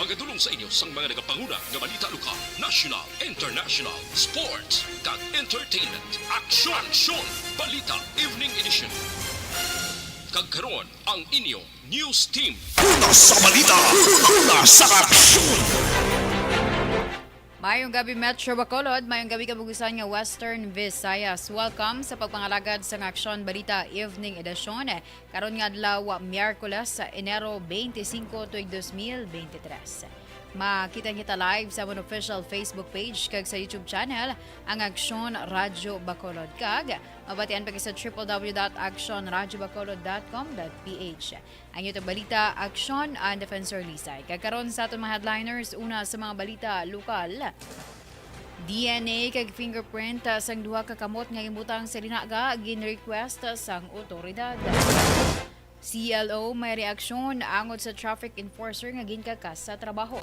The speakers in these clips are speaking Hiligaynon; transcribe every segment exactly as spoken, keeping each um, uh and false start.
Magadulong sa inyo sang mga nagapanguna nga balita lokal, national, international, sports, kag entertainment. Aksyon! Aksyon! Balita Evening Edition. Kag karon, ang inyo news team. Una sa balita, una sa aksyon. Mayong gabi, Metro Bacolod. Mayong gabi, kabugusan nga Western Visayas. Welcome sa pagpangalagad sang Aksyon Balita Evening Edition. Karon nga adlaw, Miyerkules, sa Enero twenty-five, tuig dos mil twenty-three. Makita kita live sa amon official Facebook page kag sa YouTube channel, ang Aksyon Radyo Bacolod. Kag mabatian pa kita sa triple W dot aksyon radyo bacolod dot com dot P H. Ang inyong balita, Aksyon, ang Defensor Lisay. Kag karon sa aton mga headliners, una sa mga balita lokal, D N A kag fingerprint, ah, sang duha ka kamot nga ginbutang sa linaga gin-request sang otoridad. C L O may reaksyon angot sa traffic enforcer nga ginkakas sa trabaho.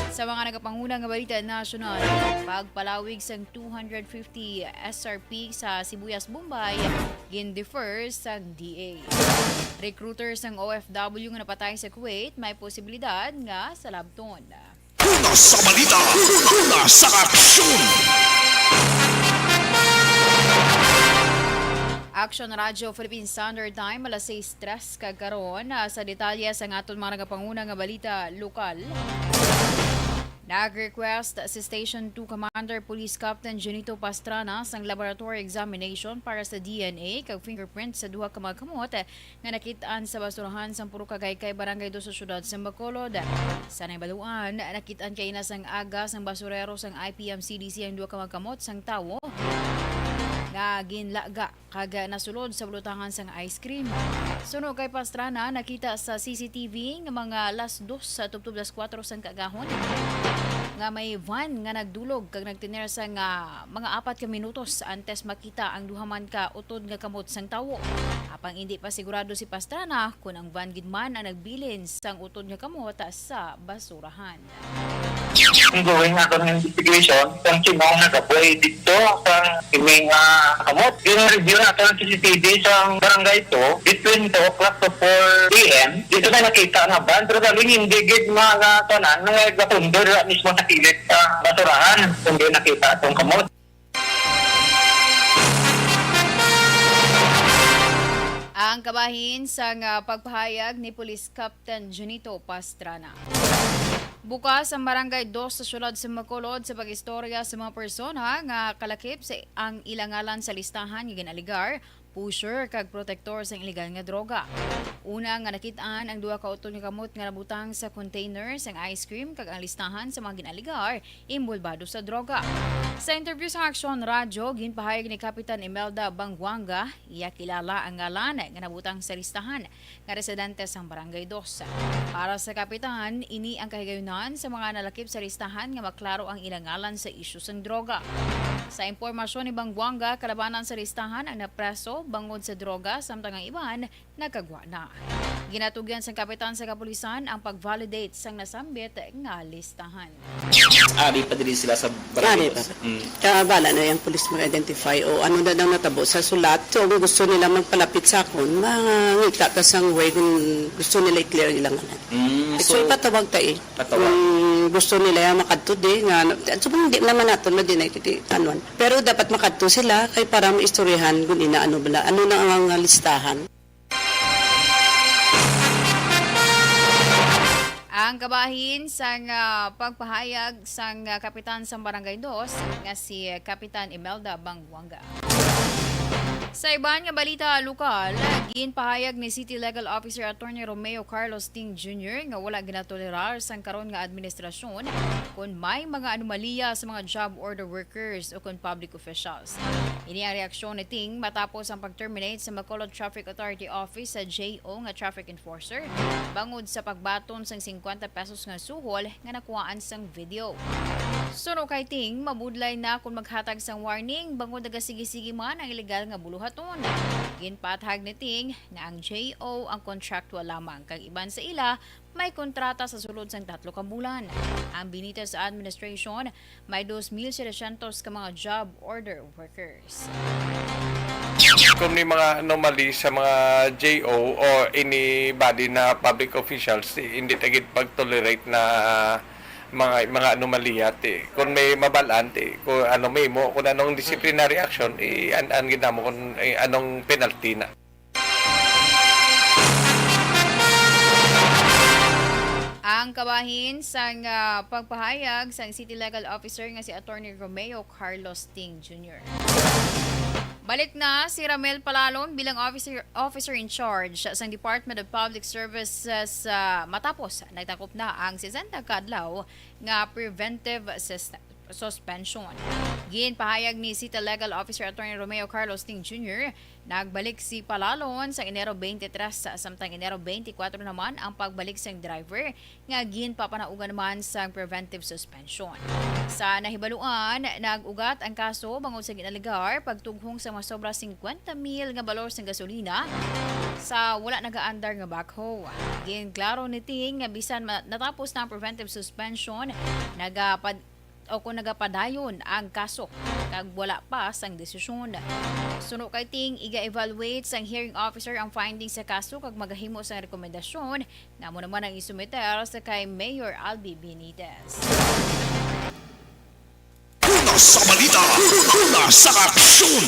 Sa mga nagapanguna nga balita nasyonal, pagpalawig sang two hundred fifty S R P sa sibuyas Bombay gin-defer sang D A. Recruiter sang O F W nga napatay sa Kuwait may posibilidad nga salabton. Una sa balita, una sa aksyon. Action Radio Philippine Standard Time, alas sais tres kag karon, ah, sa detalye sang aton mga nagapanguna nga balita lokal. Nag-request si Station two Commander Police Captain Junito Pastrana sang laboratory examination para sa D N A kag fingerprint sa duha ka mga kamot nga nakit-an sa basurahan sang Purok Agaycay, Barangay Dos sa siyudad sang Bacolod. Sa nahibaluan, nakit-an kaina sang aga sang basurero sang I P M C D C ang duha ka mga kamot sang tawo nga ginlaga kag nasulod sa bulutangan sang ice cream. Suno kay Pastrana, nakita sa C C T V nga mga alas dos sa tubtob alas kuwatro sang kaagahon nga may van nga nagdulog kag nagtener sang mga apat ka minutos antes makita ang duha man ka utod nga kamot sang tawo. Apang indi pa sigurado si Pastrana kon ang van gid man ang nagbilin sang utod nga kamot sa basurahan. Ongoing aton nga investigation kung sino ang nagabuy dito sa ini nga kamot. Gin-review nato ang C C T V sa barangay two between two o'clock to four P M. Dito na nakita nga van, pero galing hindi gid mga tanan nga gapundo dira mismo sa kilid sa basurahan kung di nakita atong kamot. Ang kabahin sang, ah, pagpahayag ni Police Captain Junito Pastrana. Bukas ang Barangay Dos sa siyudad sa Bacolod sa pag-istorya sa mga persona nga kalakip sa ang ilang ngalan sa listahan nga gin-alegar pusher kag protektor sang iligal nga droga. Una nga nakit-an ang duha ka utod nga kamot nga nabutang sa container sang ice cream kag ang listahan sa mga gin-alegar inbolbado sa droga. Sa interview sa Aksyon Radyo, ginpahayag ni Kapitan Imelda Banguanga, iya kilala ang ngalan nga nabutang sa listahan nga residente sang Barangay Dos. Para sa Kapitan, ini ang kahigayunan sa mga nalakip sa listahan nga maklaro ang ilang ngalan sa isyu sang droga. Sa impormasyon ni Banguanga, kalabanan sa listahan ang napreso bangod sa droga, samtang ang iban nakagwa na. Ginatugyan sang kapitan sa kapulisan ang pag-validate sang nasambit nga listahan. Ari pa diri sila sa barangay Ari boss. Pa. Mm. Kaya bala na yung police mag-identify o ano na daw natabo sa sulat. So, kung gusto nila magpalapit sa akon, mangita ta sang way kung gusto nila i-clear ilang ngalan. Mm, so, so, ipatawag ta eh. Patawag. Kung gusto nila yung makadto di, nga, so, kung hindi naman natin, madinay, kiti, anuan. Pero dapat makadto sila kay para maistoryahan kung ina ano bala, ano na ang listahan. Ang kabahin sang, ah, pagpahayag sang, ah, kapitan sang Barangay Dos nga si Kapitan Imelda Banguanga. Sa iban nga balita lokal, ginpahayag ni City Legal Officer Attorney Romeo Carlos Ting Junior nga wala ginatolerar sang karon nga administrasyon kon may mga anomalya sa mga job order workers o kon public officials. Ini ang reaksyon ni Ting matapos ang pag-terminate sa Bacolod Traffic Authority Office sa J O nga traffic enforcer bangod sa pagbaton sang singkwenta pesos nga suhol nga nakuhaan sang video. Suno kay Ting, mabudlay na kon maghatag sang warning bangod nagasigi-sige man ang iligal nga bulo buhaton. Ginpaathag ni Ting nga ang J O ang contractual lamang, kag iban sa ila may kontrata sa sulod sang tatlo ka bulan. Ang Benitez administration may dos mil setecientos ka mga job order workers. Kung may mga anomaly sa mga J O o anybody na public officials, eh, hindi ta gid pag-tolerate na mga mga anomalya, ti. Kung may mabalaan, ti, kung ano may mo, kung anong disciplinary action, i-an-an gid namo kung, eh, anong penalty na. Ang kabahin sang, ah, pagpahayag sang City Legal Officer nga si Attorney Romeo Carlos Ting Junior. Balik na si Ramel Palalon bilang officer, officer in charge sang Department of Public Services, ah, matapos nagtakop na ang sesenta ka adlaw nga preventive sus-, suspension. Ginpahayag ni City Legal Officer Attorney Romeo Carlos Ting Junior, nagbalik si Palalon sa Enero twenty-three, samtang Enero twenty-four naman ang pagbalik sang driver nga ginpapanaugan naman sang preventive suspension. Sa nahibaluan, nag-ugat ang kaso bangod sa gin-alegar pagtughong sa mga sobra singkwenta mil nga balor sang gasolina sa wala nagaandar nga backhoe. Ginklaro ni Ting nga bisan ma-, natapos na ang preventive suspension, nagapad-, o kung nagapadayon ang kaso kag wala pa sang desisyon. Suno kay Ting, iga-evaluate sang hearing officer ang findings sa kaso kag magahimo sang rekomendasyon nga amo naman ang isumiter sa kay Mayor Albi Benitez. Una sa balita, una sa aksyon.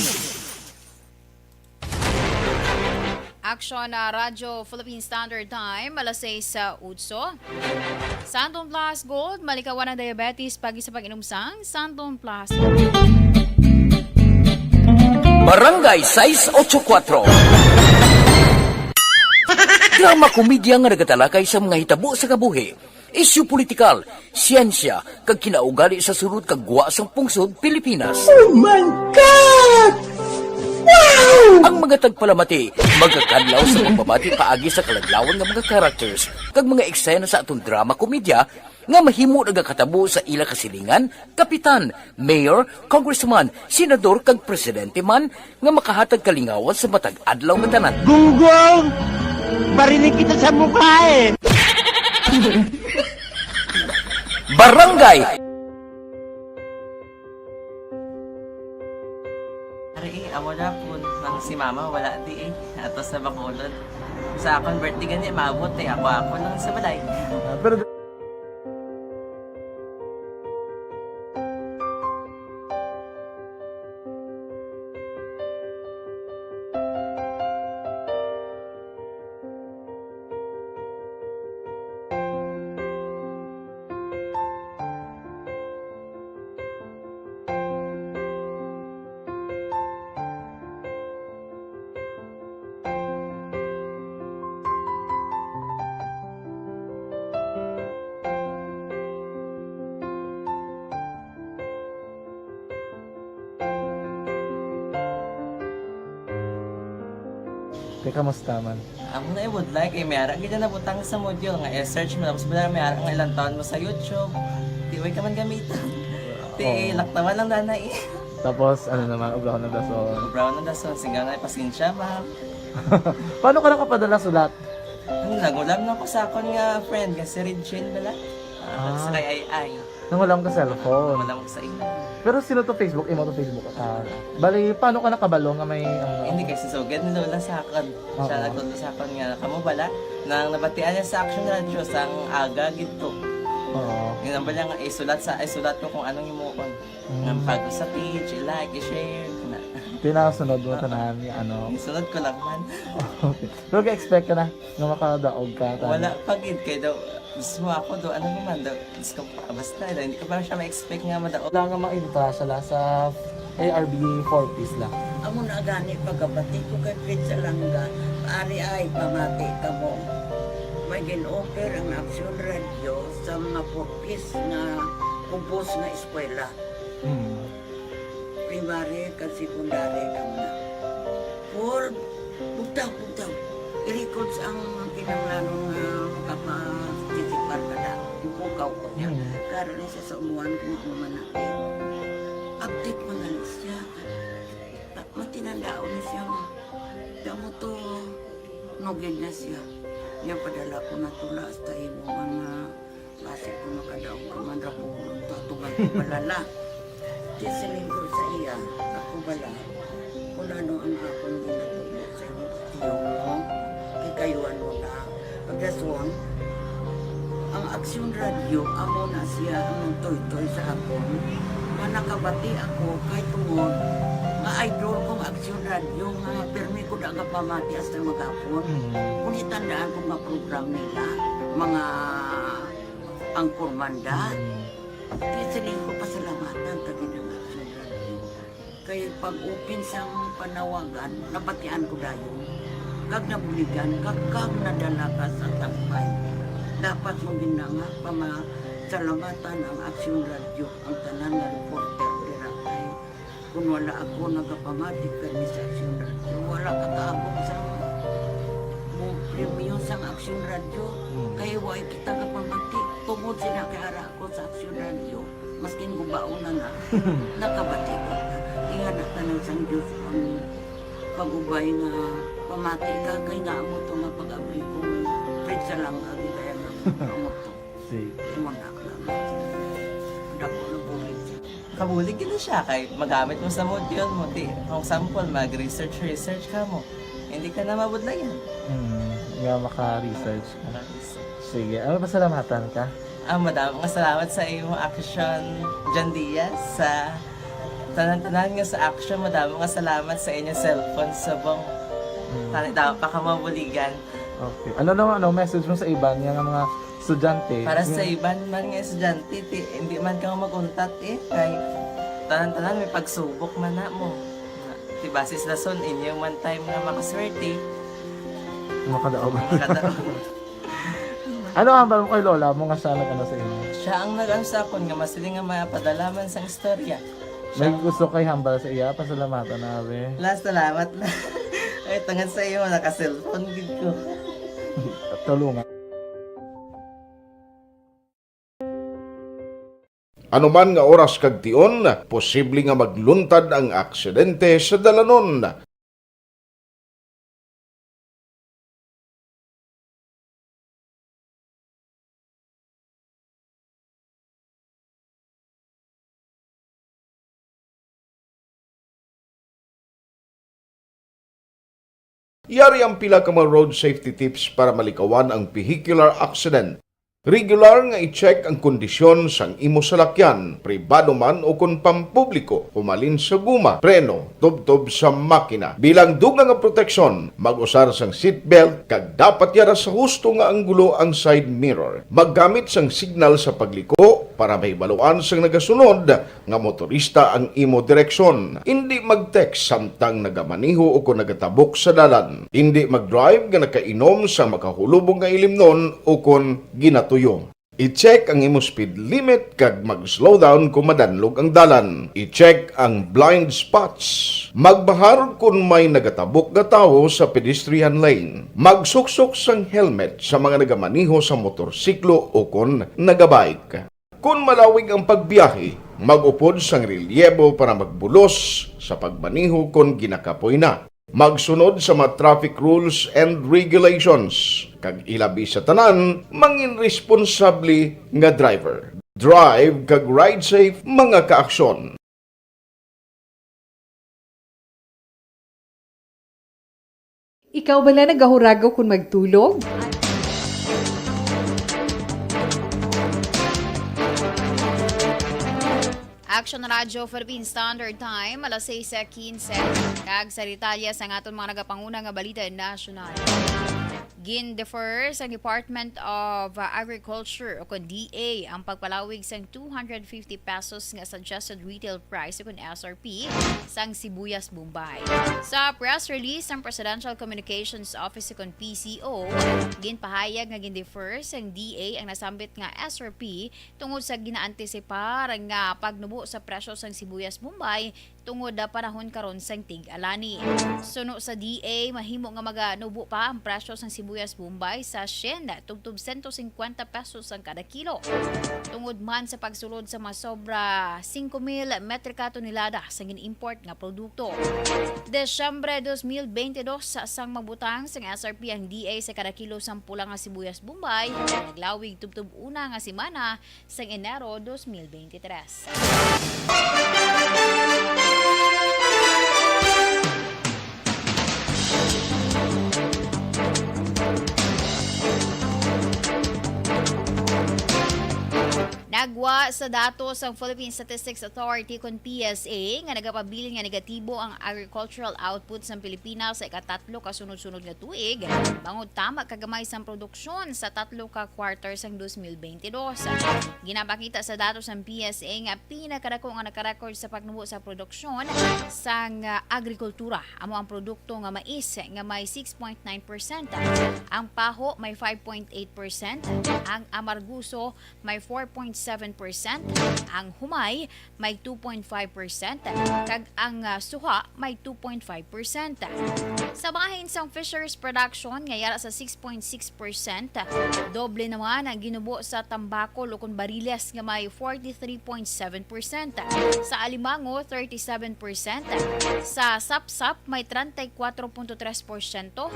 Aksyon na Radyo Philippine Standard Time, alas sais sa utso. Santon Plus Gold, malikawan ang diabetes pag isa pag-inom sang Santon Plus Gold. Barangay sais ocho kuwatro. Drama komedya nga nagatalakay sa mga hitabo sa kabuhi, isyu politikal, siyensya, kag kinaugali sa sulod kag gwa sang pungsod Pilipinas. Oh my God! Wow! Ang mga tagpalamati magakadlaw sa pagbabati paagi sa kaladlawan nga mga characters kag mga eksena sa aton drama komedya nga mahimo nagakatabo sa ila kasilingan, kapitan, mayor, congressman, senador, kag presidente man nga makahatag kalingawan sa matag adlaw nga tanan. Gunggong! Barinig kita sa mukha eh! Barangay! Ari eh, amo na po nang si mama wala di eh. Ato sa Bacolod. Sa akon birthday gani, maabot eh. Ako-ako lang sa balay. Ah, pero Te, kamusta man? Amo na i-would like, eh, may ara gid na nabutang sa module nga i-search mo, tapos wala may ara nga ilang taon mo sa YouTube. Di way ka man gamitan. Ti, Oo. Laktawan lang dana eh. Tapos, ano naman, ubrahon ng dason. Ubrahon ng dason, sigang na, pasensya, ma'am. Paano ka nakapadala sulat? Ano, nangulam na ko sa akon nga friend, nga si Regine bala. Ah, Ah. Sa kay Ay Ay. Nangulam ka cellphone. Nangulam ko sa imo. Pero sino to Facebook? Imo to Facebook? Ah, bali, paano ka nakabalo nga may ano? Hindi kay si Sugad ni Lola sa akon. Siya Oo. Nagtudlo sa akon nga, kamo bala, nang nabatian niya sa Action Radio, sang aga gid to. Oo. Yun ang bala nga, isulat sa, isulat ko kung anong imuon. Mm. Nga pag sa page, i-like, i-share, na. Tinasunod mo tanan nga ano. Isunod ko lang man. Okay. Pero ga-expect ka na nga makadaog ka tanan? Wala pa gid kay daw mismo ako do ano naman daw, Diyos ko, basta daw, hindi ko pa siya ma-expect nga madaog. Wala nga mainta siya la sa A R B four Ps la. Amo na gani pagabati ko kay Fritz Alanga, ari ay pamati kamo. May gin-offer ang Action Radio sa mga four Ps nga kubos nga eskwela. Hmm. Primary kag secondary kamo na. Paul, bugtaw, bugtaw. I-records ang kinahanglanon nga makapa-, participar ka na. Ipukaw ko niya. Hmm. Karon ni siya sa umuan kung ano man na. Update man na siya. Tinandaon ni siya nga, "Damo to, nugid na siya. Niya padala ko na tula hasta imo man nga basi ko makadaog ka man ra po, to atuman ko balala." Di siling ko sa iya, "Ako bala, kung ano ang akong ginatubo sa imo, tiyo mo, kikayuan mo na." Pagkaswang, ang Aksyon Radyo, amo na siya ang nagtuytoy sa akon nga nakabati ako kay tungod nga idol ko ang Aksyon Radyo nga pirmi ko da nga pamati hasta maghapon. Mm. Kung itandaan ko nga program nila, mga angkor manda, Mm. di siling ko pasalamatan ka gid ang Aksyon Radyo. Kay pag-open sang panawagan, nabatian ko dayon, kag nabuligan, kag, kag nadala ka sa tampay. Dapat mo gid na nga pamasalamatan ang Aksyon Radyo, ang tanan nga reporter dira kay kun wala ako nagapamati kani sa Aksyon Radyo, wala ka kaabot sa mo premyo sang Aksyon Radyo, Mm. kay way kita kapamati tungod sila kay ara ko sa Aksyon Radyo, maskin gubaon na na, nakabati ko. Ingana tanan sang Diyos ang pag-ubay nga pamati ka, kay nga amo to nga pag-abri ko, Fred, sa lang, agi kaya nga, amo to. Sige. Amo na, salamat. Dako na bulig siya. Kabulig gid na siya kay magamit mo sa module mo. Ti, for example, mag-research, research ka mo. Hindi ka na mabudlayan. Hmm, nga maka-research ka. Maka-research. Sige, ano, pasalamatan ka? Ah, madamo nga salamat sa imo Aksyon, John Diaz, sa tanan-tanan nga sa Aksyon. Madamo nga salamat sa inyo cellphone subong. Hmm. Tani, dapat pa ka mabuligan. Okay. Ano naman, ano message mo sa iban nga mga estudyante? Para sa Yung iban man nga estudyante, ti, hindi man ka mag-untat eh. Kay tanan-tanan may pagsubok man na mo. Ti, base sa rason, inyo man time nga makaswerte. Makadaog. Makadaog. Ano ang hambal mo kay lola mo nga siya nag-ano sa inyo? Siya ang nag-ano sa akon nga masiling nga mapadala man sang istorya. May Siya gusto kay hambal sa iya, pasalamatan na, abi. La, salamat na. Ay, tungod sa iyo, naka-cellphone gid ko. Tulungan. Anuman nga oras kag tion, posible nga magluntad ang aksidente sa dalanon. Yari ang pila ka mga road safety tips para malikawan ang vehicular accident. Regular nga i-check ang kondisyon sang imo salakyan, pribado man o kon pampubliko, humalin sa guma, preno, tubtob sa makina. Bilang dugang nga proteksyon, mag-usar sang seatbelt kag dapat yara sa husto nga anggulo ang side mirror. Maggamit sang signal sa pagliko para mahibaluan sang nagasunod nga motorista ang imo direksyon. Indi mag-text samtang nagamaneho o kon nagatabok sa dalan. Indi mag-drive nga nakainom sa makahulubog nga ilimnon o kon ginatuyo. I-check ang imo speed limit kag mag-slow down kung madanlog ang dalan. I-check ang blind spots. Magbahar kung may nagatabok nga tawo sa pedestrian lane. Magsuksok sang helmet sa mga nagamaneho sa motorsiklo o kon nagabike. Kon malawig ang pagbiyahe, mag-upod sang relyebo para magbulos sa pagmaneho kon ginakapoy na. Magsunod sa mga traffic rules and regulations, kag ilabi sa tanan, mangin responsable nga driver. Drive kag ride safe, mga kaaksyon. Ikaw bala nagahuragaw kon magtulog? Action Radio Philippine Standard Time, alas seis quince. Kag sa detalye sang aton mga nagapanguna nga balita nasyonal. Gin-defer sang Department of Agriculture o kon D A ang pagpalawig sang two hundred fifty pesos nga suggested retail price o kon S R P sang sibuyas Bombay. Sa press release sang Presidential Communications Office o kon P C O, ginpahayag nga gin-defer sang D A ang nasambit nga S R P tungod sa ginaantisipar nga pagnubo sa presyo sang sibuyas Bombay tungod na panahon karon sang tig-alani. Suno sa D A, mahimo nga maganubo pa ang presyo sang sibuyas Bombay sa syen tubtob sento singkwenta pesos ang kada kilo, tungod man sa pagsulod sa masobra singko mil metrika tonelada sang gin-import nga produkto. Disyembre dos mil bente dos, sang magbutang sang S R P ang D A sa kada kilo sang pula nga sibuyas Bombay, naglawig tubtob una nga semana sang Enero dos mil bente tres. Nagwa sa datos ang Philippine Statistics Authority, kon P S A, nga nagapabilin nga negatibo ang agricultural output sang Pilipinas sa ikatatlo ka sunod-sunod nga tuig, bangod tama ka gamay sang produksyon sa tatlo ka quarter sang dos mil bente dos. Ginapakita sa datos sang P S A nga pinakadako nga nakarecord sa pagnubo sa produksyon sang, ah, agrikultura amo ang produkto nga mais nga may six point nine percent, ang paho may five point eight percent, ang amarguso may four point seven percent, ang humay may two point five percent, kag ang, ah, suha may two point five percent. Sa bahin sang fisheries production nga yara sa six point six percent, doble naman ang ginubo sa tambakol ukon bariles nga may forty-three point seven percent, sa alimango thirty-seven percent, sa sapsap may treinta y cuatro punto tres porsyento,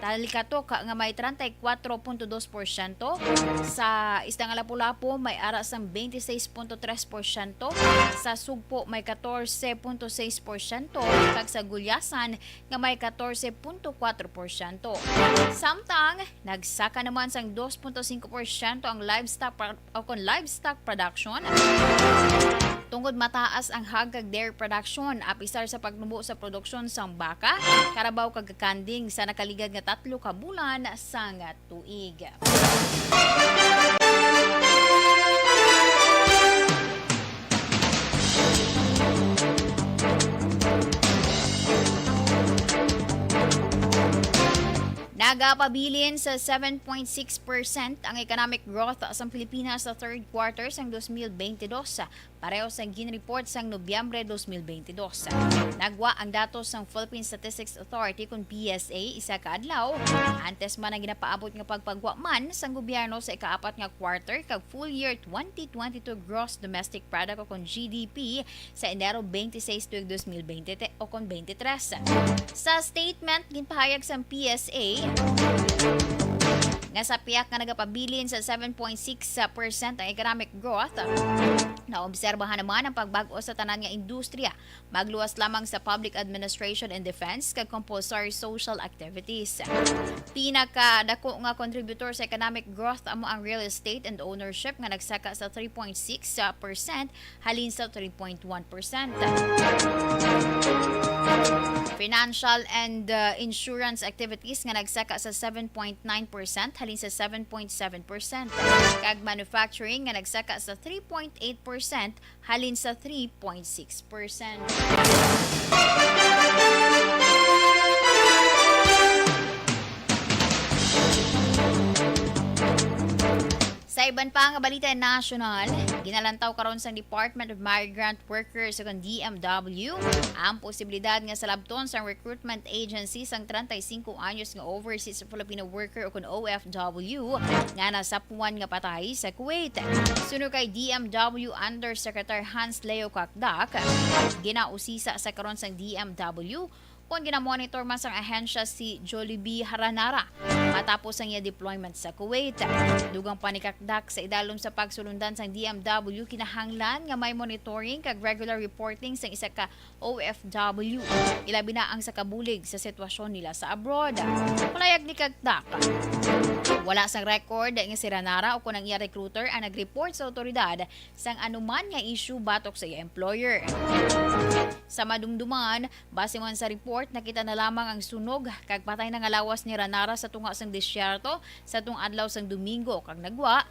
talikatok nga may treinta y cuatro punto dos porsyento, sa isda nga lapu-lapu may ara sang twenty-six punto tres porsyento, sa sugpo may catorce punto seis porsyento, kag sa gulyasan nga may catorce punto kuwatro porsyento. Samtang, nagsaka naman sang dos punto singko porsyento ang livestock pro-, o kon livestock production, tungod mataas ang hog kag dairy production, apisar sa pagnubo sa produksyon sang baka, karabaw kag kanding sa nakaligad nga tatlo ka bulan sang tuig. Nagapabilin sa seven point six percent ang economic growth sang Pilipinas sa third quarter sang dos mil bente dos, pareho sang gin-report sang Nobyembre dos mil bente dos. Nagwa ang datos sang Philippine Statistics Authority, kon P S A, isa ka adlaw antes man ang ginapaabot nga pagpagwa man sang gobyerno sa ikaapat nga quarter kag full year twenty twenty-two gross domestic product o kon G D P sa Enero twenty-six tuig dos mil bente o kon bente tres. Sa statement, ginpahayag sang P S A nga sa pihak nga nagapabilin sa seven point six percent ang economic growth, naobserbahan naman ang pagbag-o sa tanan nga industriya, magluwas lamang sa public administration and defense kag compulsory social activities. Pinakadako nga contributor sa economic growth amo ang real estate and ownership nga nagsaka sa three point six percent halin sa three point one percent. Financial and, uh, insurance activities nga nagsaka sa seven point nine percent halin sa seven point seven percent, kag manufacturing nga nagsaka sa three point eight percent halin sa three point six percent. Sa iban pa nga balita nasyonal, ginalantaw karon sang Department of Migrant Workers o kon D M W ang posibilidad nga salabton sang recruitment agency sang treinta y cinco anyos nga overseas Filipino worker o kon O F W nga nasapuan nga patay sa Kuwait. Suno kay D M W Undersecretary Hans Leo Kakdak, ginausisa sa karon sang D M W kon ginamonitor man sang ahensya si Jollibee Haranara matapos ang iya deployment sa Kuwait. Dugang pa ni Kakdak, sa idalom sa pagsulundan sang D M W, kinahanglan nga may monitoring kag regular reporting sang isa ka O F W, ilabi na ang sa kabulig sa sitwasyon nila sa abroad. Palayag ni Kakdak, wala sang record nga si Ranara o kon ang iya recruiter ang nag-report sa awtoridad sang anuman nga issue batok sa iya employer. Sa madumduman, base man sa report, nakita na lamang ang sunog kag patay na nga lawas ni Ranara sa tunga sang disyerto sa tung adlaw sang Domingo, kag nagwa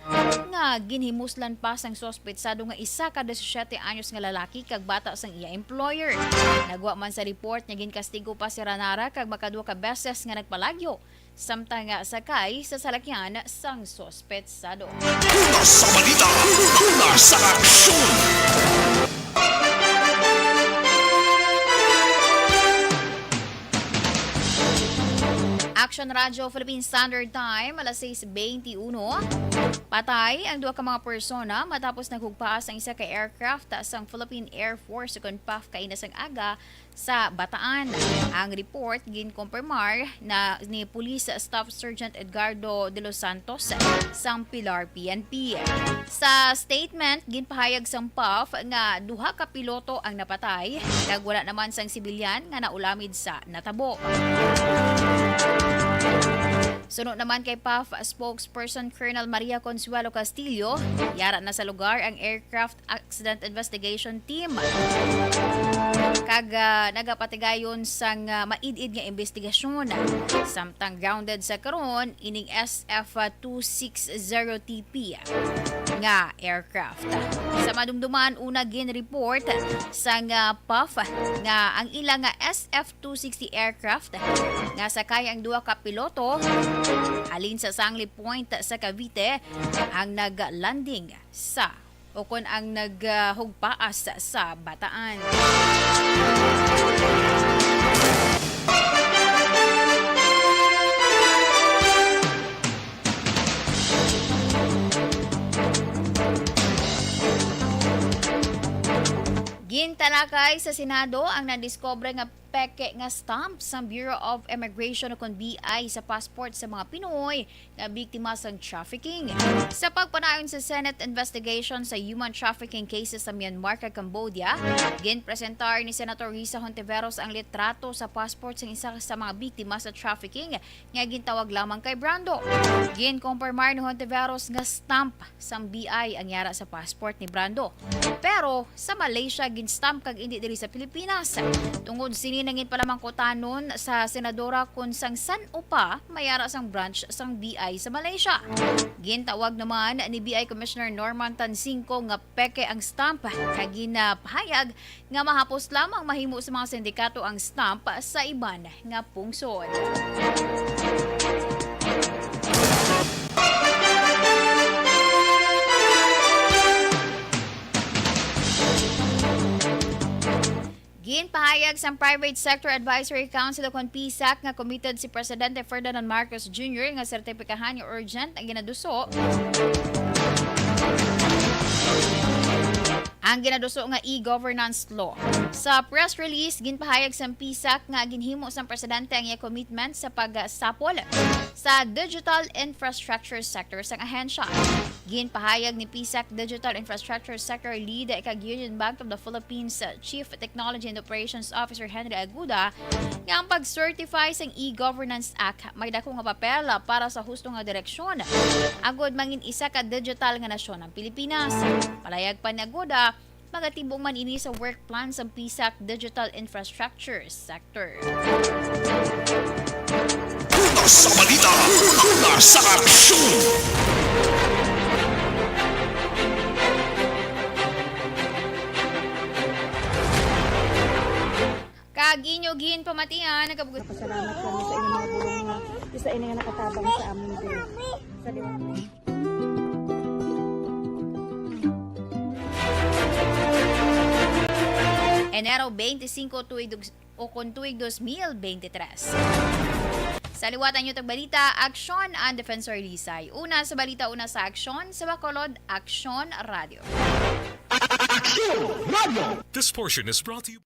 nga ginhimuslan pa sang suspetsado nga isa ka disisiete anyos nga lalaki kag bata sang iya employer. Nagwa man sa report nga ginkastigo pa si Ranara kag makadua ka beses nga nagpalagyo, samtang nga sakay sa salakyan sang suspetsado. Una sa balita, una sa aksyon. Action Radio Philippine Standard Time, alas sais beintiuno. Patay ang duha ka mga persona matapos naghugpaas ang isa ka aircraft sang Philippine Air Force ukon PAF kaina sang aga sa Bataan. Ang report ginkumpirmar na ni Police Staff Sergeant Edgardo de los Santos sang Pilar P N P. Sa statement, ginpahayag sang PAF nga duha ka piloto ang napatay, kag wala naman sang sibilyan nga naulamid sa natabo. Suno naman kay PAF spokesperson Colonel Maria Consuelo Castillo, yara na sa lugar ang Aircraft Accident Investigation Team, kag, ah, nagapatigayon sang, ah, maid-id nga investigasyon. Samtang grounded sa karon ining S F two six zero T P nga aircraft. Sa madumduman, una gin-report sang, ah, PAF nga ang ila nga S F two sixty aircraft nga sakay ang duha ka piloto halin sa Sangli Point sa Cavite ang nag-landing sa, o kon ang naghugpaas sa Bataan. Gintalakay sa Senado ang nadiskubre nga peke nga stamp sang Bureau of Immigration o kon B I sa passport sa mga Pinoy nga biktima sang trafficking. Sa pagpanayon sa Senate investigation sa human trafficking cases sa Myanmar kag Cambodia, ginpresentar ni Senator Risa Hontiveros ang litrato sa passport sang isa sa mga biktima sa trafficking nga gintawag lamang kay Brando. Ginkumpirmar ni Hontiveros nga stamp sang B I ang yara sa passport ni Brando. Pero sa Malaysia, gin-stamp kag indi diri sa Pilipinas. Tungod sini, nangin palamangkutanon sa senadora kon sang san-o pa may ara sang branch sang B I sa Malaysia. Gintawag naman ni B I Commissioner Norman Tansingco nga peke ang stamp, kag ginapahayag nga mahapos lamang mahimo sa mga sindikato ang stamp sa iban nga pungsod. Ginpahayag sang Private Sector Advisory Council o kon PSAC nga committed si Presidente Ferdinand Marcos Junior nga sertipikahan nga urgent ang ginaduso ang ginaduso nga e-governance law. Sa press release, ginpahayag sang PSAC nga ginhimo sang presidente ang iya commitment sa pagsapol sa digital infrastructure sector sang ahensya. Ginpahayag ni PSAC Digital Infrastructure Sector Lead kag Union Bank of the Philippines Chief Technology and Operations Officer Henry Aguda nga ang pag-certify sang e-Governance Act may dako nga papel para sa husto nga direksyon, agud mangin isa ka digital nga nasyon ang Pilipinas. Palayag pa ni Aguda, magatibong man ini sa work plan sang PSAC Digital Infrastructure Sector. Una sa balita, una sa aksyon. Kag inyo ginpamatian, nagabug- Pasalamat kami sa inyong mga bulong nga isa ini nga nakatabang sa amon din. Sa liwanag. Enero twenty-cinco, tuig dug-, o kon tuig dos mil beintitrés. Sa liwat ang inyong tagbalita, Aksyon ang Defensor Lisay. Una sa balita, una sa aksyon, sa Bacolod, Aksyon Radio. Aksyon Radio. This portion is brought to you